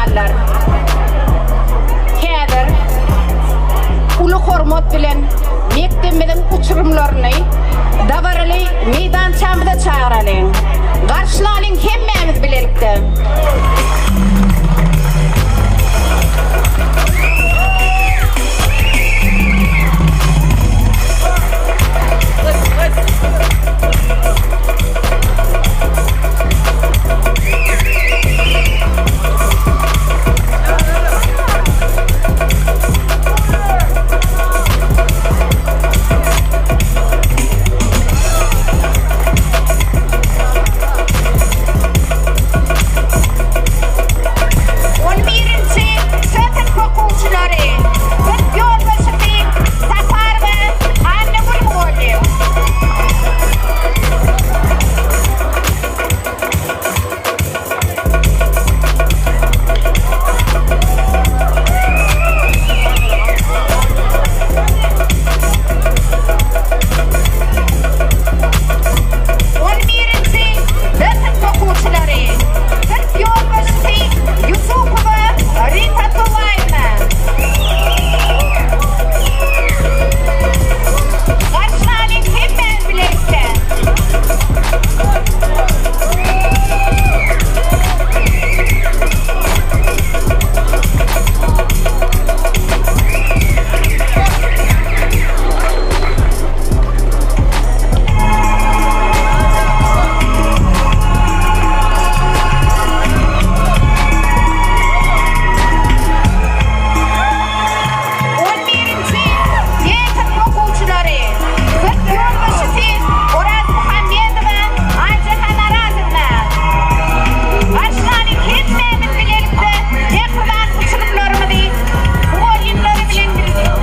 myhmanlar! Häzir uly hormat bilen mekdebimiziň uçurymlaryny dabaraly meýdançamyza çagyralyň. Garşylalyň hemmämiz bilelikde! On birinji synp okuwçylary, synp ýolbaşçysy Saparowa Annagül mugallym. On birinji B synp okuwçylary, synp ýolbaşçysy Ýusupowa Rita Tullaýewna. Garşylalyň hemmämiz bilelikde! On birinji D synp okuwçylary, synp ýolbaşçysy Orazmuhammedowa Aýjahan Arazowna. Garşylalyň hemmämiz bilelikde mähriban uçurymlarymyzy mugallymlary bilen birlikde.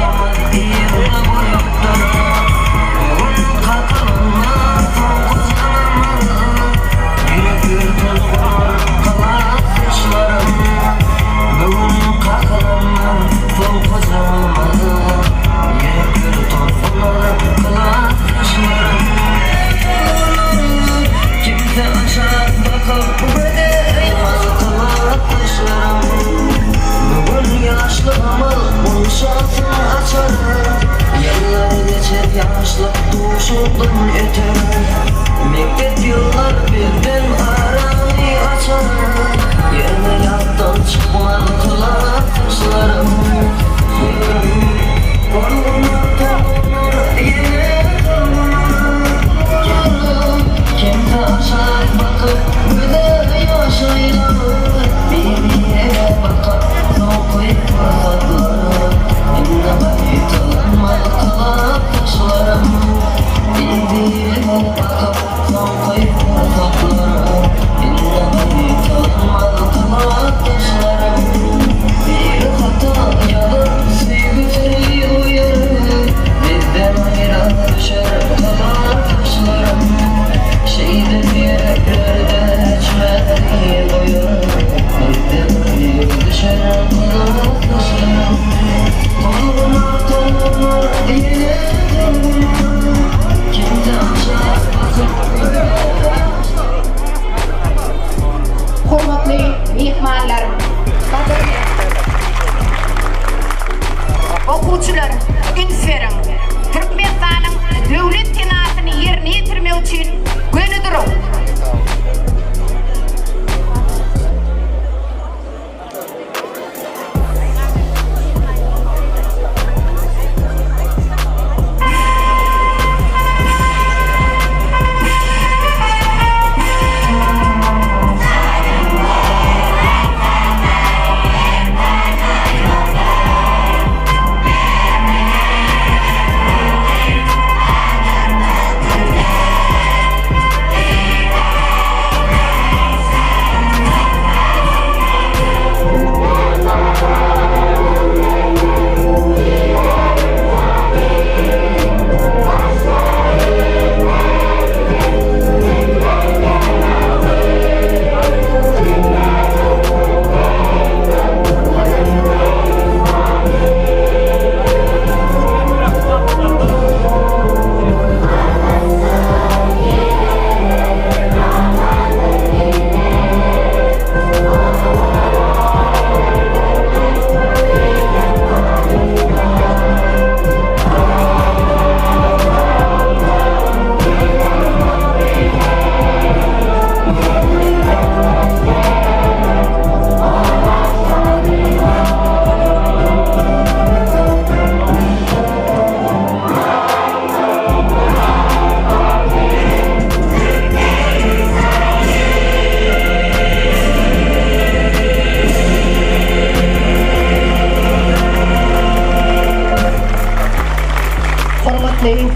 Hormatly myhmanlar, gadyrly okuwçylar, üns beriň! Türkmenistanyň Döwlet senasyny ýerine ýetirmek üçin göni duruň!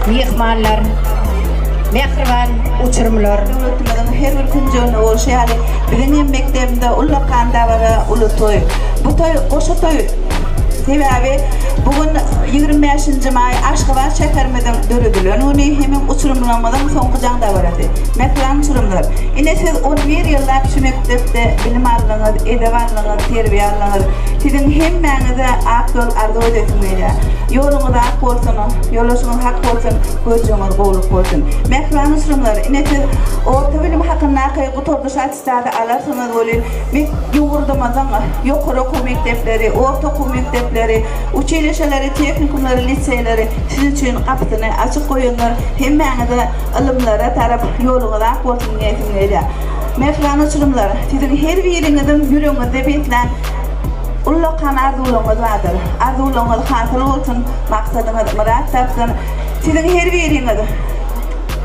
Myhmanlar, mähriban uçurymlar! Döwletimiziň her bir künjeginde bolşy ýaly, biziň hem mekdebimizde ullakan dabara, uly toý. Bu toý goşa toý. Sebäbi bu gün 25-nji maý Aşgabat şäherimiziň döredilen güni hemem uçurymlarymyzyň soňky jaň dabarasy. Mähriban uçurymlar, ine siz on bir ýyllap şu mekdepde bilim aldyňyz, edep aldyňyz, terbiýe aldyňyz. Siziň hemmäňize ak ýol arzuw edesim gelýär. Ýoluňyz ak bolsun, ýoldaşyňyz hak bolsun, görjegiňiz gowluk bolsun. Mähriban uçurymlar, ine siz orta bilim hakyndaky gutardyş attestaty alarsyňyz welin, biz ýurdumyzyň ýokary okuw mekdepleri, orta okuw mekdepleri, uçilişeleri, tehnikumlary, liseýleri siz üçin gapysyny açyk goýandyr. Hemmäňize ylymlara tarap ýoluňyz ak bolsun diýesim gelýär. Mähriban uçurymlar, siziň her biriňiziň ýüregiňizde beslän ullakan arzuwlaryňyz bardyr. Arzuwlaryňyz hasyl bolsun, maksadyňyz myrat tapsyn. Siziň her biriňiz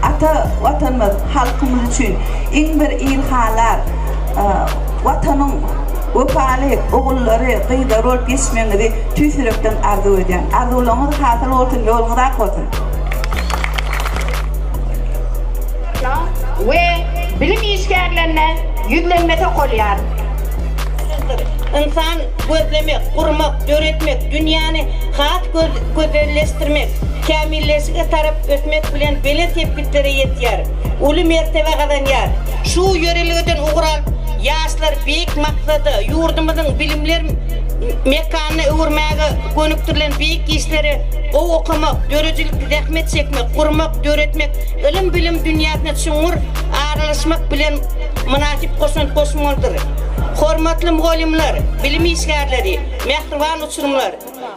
ata Watanymyz, halkymyz üçin iň bir ilhalar, Watanyň wepaly ogullary, gyzlary bolup ýetişmegiňizi tüýs ýürekden arzuw edýän. Arzuwlaryňyz hasyl bolsun, ýoluňyz ak bolsun! We bilim işgärlerine ýüzlenmesi okalýar. Ynsan gözlemek, gurmak, döretmek, dünýäni has gözelleşdirmek, kämilleşige tarap ösmek bilen belent sepgitlere ýetýär, uly mertebe gazanýar. Şu ýörelgeden ugur alyp, ýaşlar beýik maksada, ýurdumyzyň bilimler mekanyna öwürmäge gönükdirilen beýik işlere gowy okamak, döredijilikli zähmet çekmek, gurmak, döretmek, ylym-bilim dünýäsine çuňňur aralaşmak bilen mynasyp goşant goşmalydyr. Hormatly mugallymlar, bilim işgärleri, mähriban uçurymlar!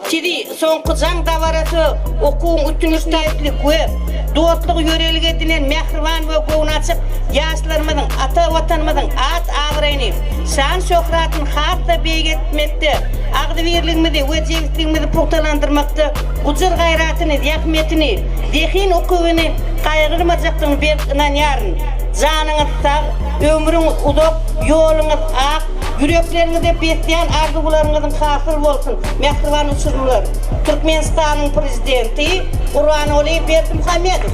Sizi Soňky jaň dabarasy okuwyň üstünlikli we dostlugy ýörelge edinen mähriban we göwnaçyk ýaşlarymyzyň ata Watanymyzyň at-abraýyny, şan-şöhratyny has-da beýgeltmekde, agzybirligimizi we jebisligimizi pugtalandyrmakda gujur-gaýratyny, zähmetini, zehin-ukybyny gaýgyrmajakdygyna berk ynanýaryn. Janyňyz sag, ömrüňiz uzak, ýoluňyz ak, ýürekleriňizde beslän arzuwlaryňyzyň hasyl bolsun, mähriban uçurymlar! Türkmenistanyň Prezidenti Gurbanguly Berdimuhamedow.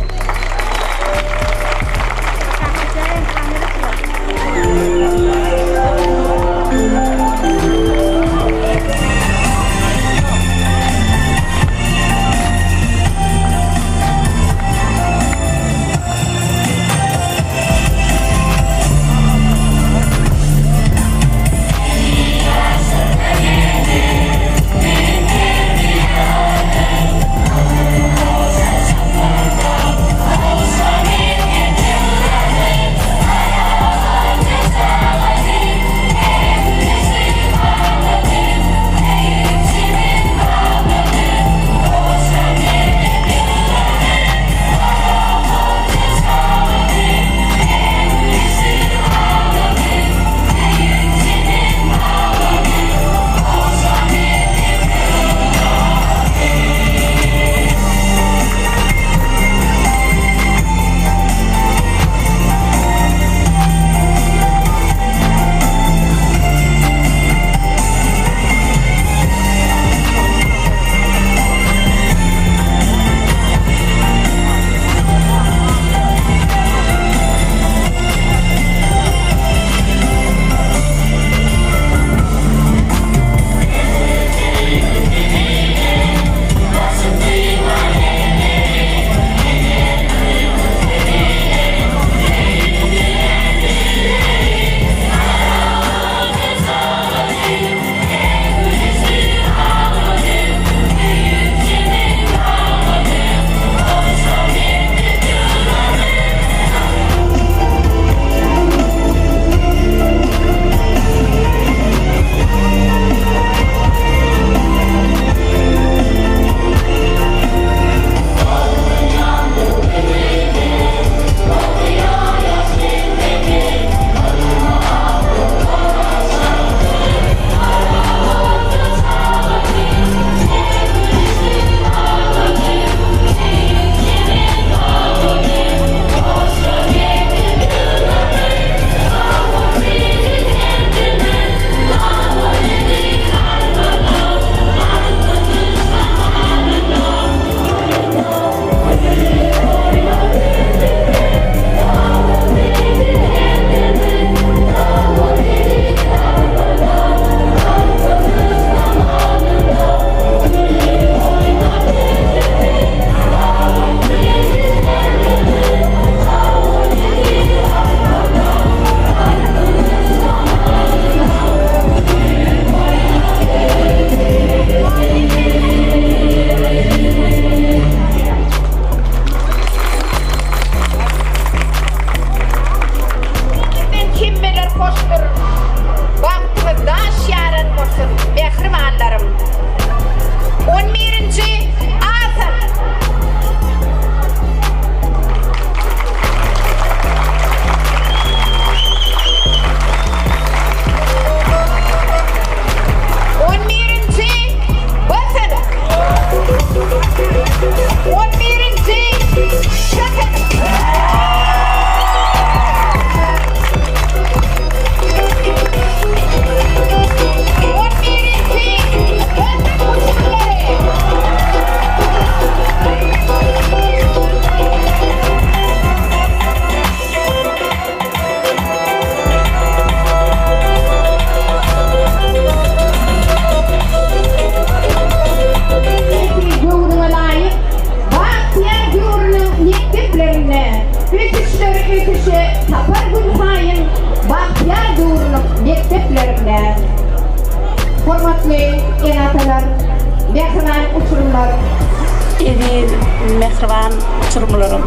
Mähriban uçurymlarym,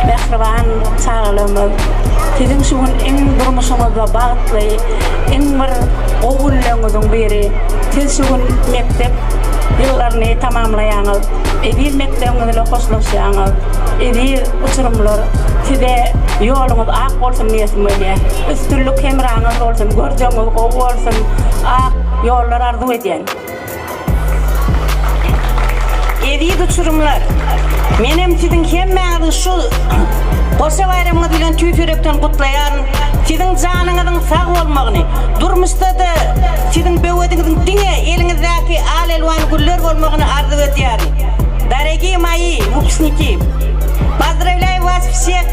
mähriban çagalarymyz, siziň şu gün iň durmuşyňyzda bagtly, iň bir gowy günleriňiziň biri. Siz şu gün mekdep ýyllaryny tamamlaýaňyz, eziz mekdebiňiz bilen hoşlaşýaňyz. Eziz uçurymlar, size ýoluňyz ak bolsun diýesim gelýär. Üstünlik hemraňyz bolsun, görjegiňiz gowy bolsun, ak ýollar arzuw edýän. Eziz uçurymlar, menem siziň hemmäňizi şu goşa baýramyňyz bilen tüýs ýürekden gutlaýaryn. Siziň janyňyzyň sag bolmagyny, durmuşda-da siziň böwediňiziň diňe eliňizdäki al-elwan güller bolmagyny arzuw edýärin. Dorogiý moi wypusniki, pozdrawlýaýu was wseh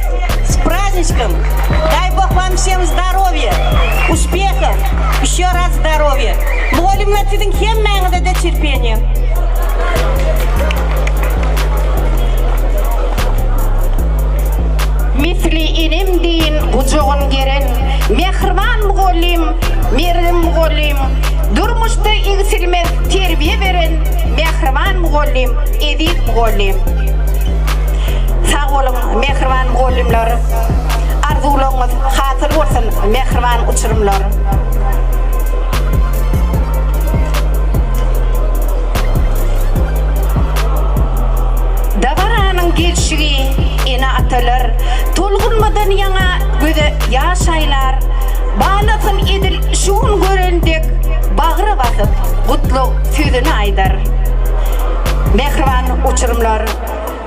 s prazdniçkom! Daý Bog wam wsem zdorowýa, uspehov, ýeşe raz zdorowýa! Mugallymlar siziň hemmäňize-de terpeniýe. Misli enem deýin gujagyn geren Mähriban mugallym, Mergin mugallym, Durmuşda egsilmez terbiýe beren Mähriban mugallym, eziz mugallym. Sag boluň, mähriban mugallymlar! Arzuwlaryňyz hasyl bolsun, mähriban uçurymlar! Dabaranyň gelşigi ene-atalar tolgunmadan ýaňa göze ýaş aýlar, balasyn edil şu gün gören dek bagra basyp, gutlag sözüni aýdar. Mähriban uçurymlar,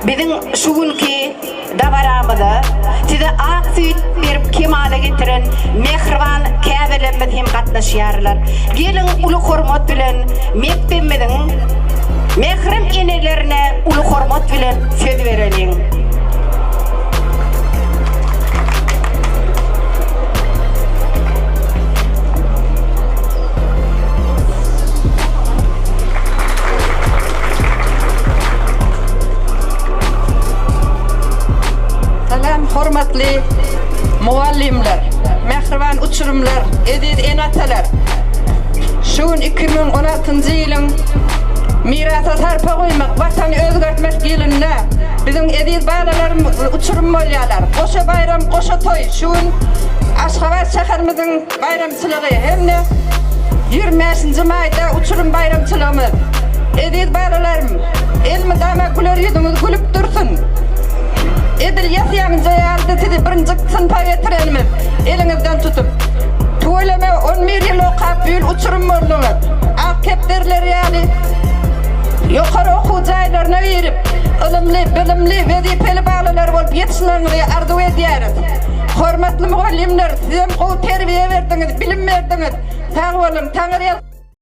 biziň şu günki Dabaramyza size ak süýt berip kemala getiren mähriban käbelerimiz hem gatnaşýarlar. Geliň uly hormat bilen mekdebimiziň mährem enelerine uly hormat bilen söz bereliň. Salam hormatly mugallymlar, mähriban uçurymlar, eziz ene-atalar. Şu gün 2016-njy ýylyň Mirasa sarpa goýmak, Watany özgertmek ýylynda biziň eziz balalarymyz uçurym bolýarlar. Goşa baýram, goşa toý şu gün Aşgabat şäherimiziň baýramçylygy hem-de 25-nji maýda uçurym baýramçylygymyz. Eziz balalarym, elmydama güler ýüzüňiz gülüp dursun. Edil ýas-ýaňyja ýalydy sizi birinji synpa getirenimiz, eliňizden tutup. Tüweleme, on bir ýyl okap, bu ýyl uçurym bolduňyz. Ak kepderiler ýaly ýokary okuw jaýlaryna girip, ylymly, bilimli, wezipeli balalar bolup ýetişmegiňizi arzuw edýäris. Hormatly mugallymlar, sizem gowy terbiýe berdiňiz, bilim berdiňiz. Sag boluň, Taňryýalkasyn!